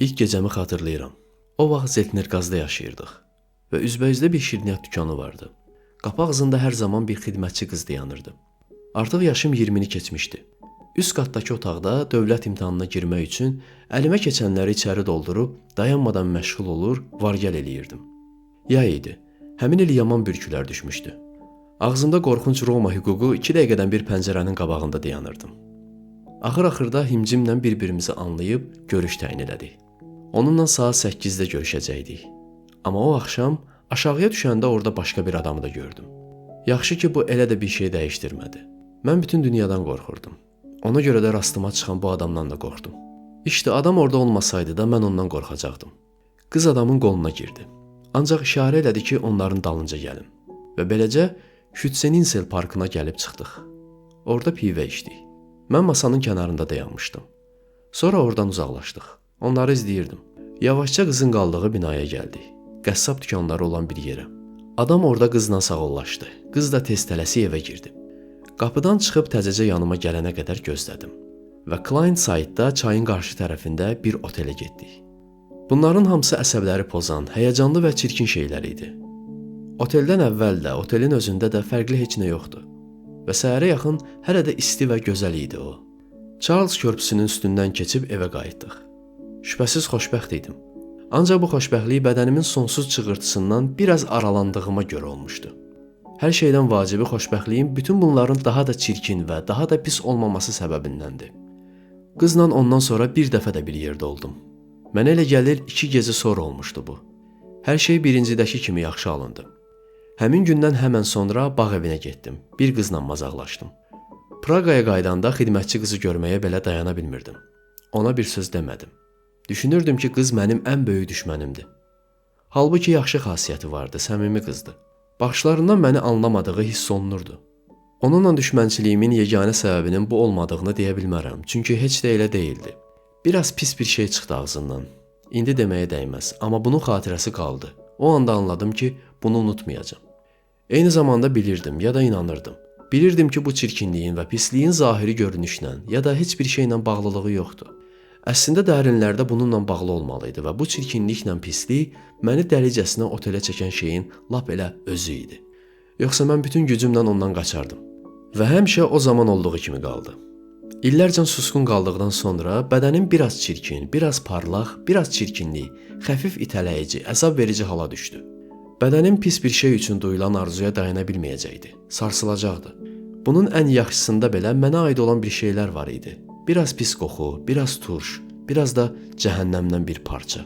İlk gecəmi xatırlayıram. O vaxt Zeltnerqazda yaşayırdıq və üzbəüzdə bir şirniyyat dükanı vardı. Qapı ağzında hər zaman bir xidmətçi qız dayanırdı. Artıq yaşım 20-ni keçmişdi. Üst qatdakı otaqda dövlət imtahanına girmək üçün əlimə keçənləri içəri doldurub dayanmadan məşğul olur, var-gəl eləyirdim. Yay idi. Həmin il yaman bürkülər düşmüşdü. Ağzımda qorxunc Roma hüququ 2 dəqiqədən bir pəncərənin qabağında dayanırdım. Axır-axırda himcimlə bir-birimizi anlayıb görüş təyin elədik. Onunla saat 8-də görüşəcəkdik. Amma o axşam aşağıya düşəndə orada başqa bir adamı da gördüm. Yaxşı ki, bu elə də bir şey dəyişdirmədi. Mən bütün dünyadan qorxurdum. Ona görə də rastıma çıxan bu adamdan da qorxdum. İşte adam orada olmasaydı da mən ondan qorxacaqdım. Qız adamın qoluna girdi. Ancaq işarə elədi ki, onların dalınca gəlim. Və beləcə Şütseninzel parkına gəlib çıxdıq. Orada pivə içdik. Mən masanın kənarında dayanmışdım. Sonra oradan uzaqlaşdıq. Onları izləyirdim. Yavaşca qızın qaldığı binaya gəldik. Qəssab dükanları olan bir yerə. Adam orada qızla sağollaşdı. Qız da tez tələsik evə girdi. Qapıdan çıxıb təzəcə yanıma gələnə qədər gözlədim. Və Kleinseiddə çayın qarşı tərəfində bir otelə getdik. Bunların hamısı əsəbləri pozan, həyəcanlı və çirkin şeylər idi. Oteldən əvvəl də, otelin özündə də fərqli heç nə yoxdu. Və səhərə yaxın hələ də isti və gözəl idi o. Charles körpüsünün üstündən keçib evə qayıtdıq. Şübhəsiz xoşbəxt idim. Ancaq bu xoşbəxtlik bədənimin sonsuz çığırtısından biraz aralandığıma görə olmuşdu. Hər şeydən vacibi xoşbəxtliyin bütün bunların daha da çirkin və daha da pis olmaması səbəbindəndir. Qızla ondan sonra bir dəfə də bir yerdə oldum. Mənə elə gəlir 2 gecə sonra olmuşdu bu. Hər şey birincidəki kimi yaxşı alındı. Həmin gündən həmən sonra bağ evinə getdim. Bir qızla mazaqlaşdım. Praqaya qayıdanda xidmətçi qızı görməyə belə dayana bilmirdim. Ona bir söz demədim. Düşünürdüm ki, qız mənim ən böyük düşmənimdir. Halbuki yaxşı xasiyyəti vardı, səmimi qızdı. Baxışlarından məni anlamadığı hiss olunurdu. Onunla düşmənçiliyimin yeganə səbəbinin bu olmadığını deyə bilmərəm, çünki heç də elə deyildi. Biraz pis bir şey çıxdı ağzından. İndi deməyə dəyməz, amma bunun xatirəsi qaldı. O anda anladım ki, bunu unutmayacağam. Eyni zamanda bilirdim ya da inanırdım. Bilirdim ki, bu çirkinliyin və pisliyin zahiri görünüşlə ya da heç bir şeylə bağlılığı yoxdur. Əslində dərinlərdə bununla bağlı olmalı idi və bu çirkinliklə pislik məni dəlicəsinə otelə çəkən şeyin lap elə özü idi. Yoxsa mən bütün gücümlə ondan qaçardım. Və həmişə o zaman olduğu kimi qaldı. İllərcə susqun qaldıqdan sonra bədənim biraz çirkin, biraz parlaq, biraz çirkinlik, xəfif itələyici, əzab verici hala düşdü. Bədənim pis bir şey üçün duyulan arzuya dayana bilməyəcəkdi, sarsılacaqdı. Bunun ən yaxşısında belə mənə aid olan bir şeylər var idi. Biraz pis qoxu, biraz turş, biraz da cəhənnəmdən bir parça.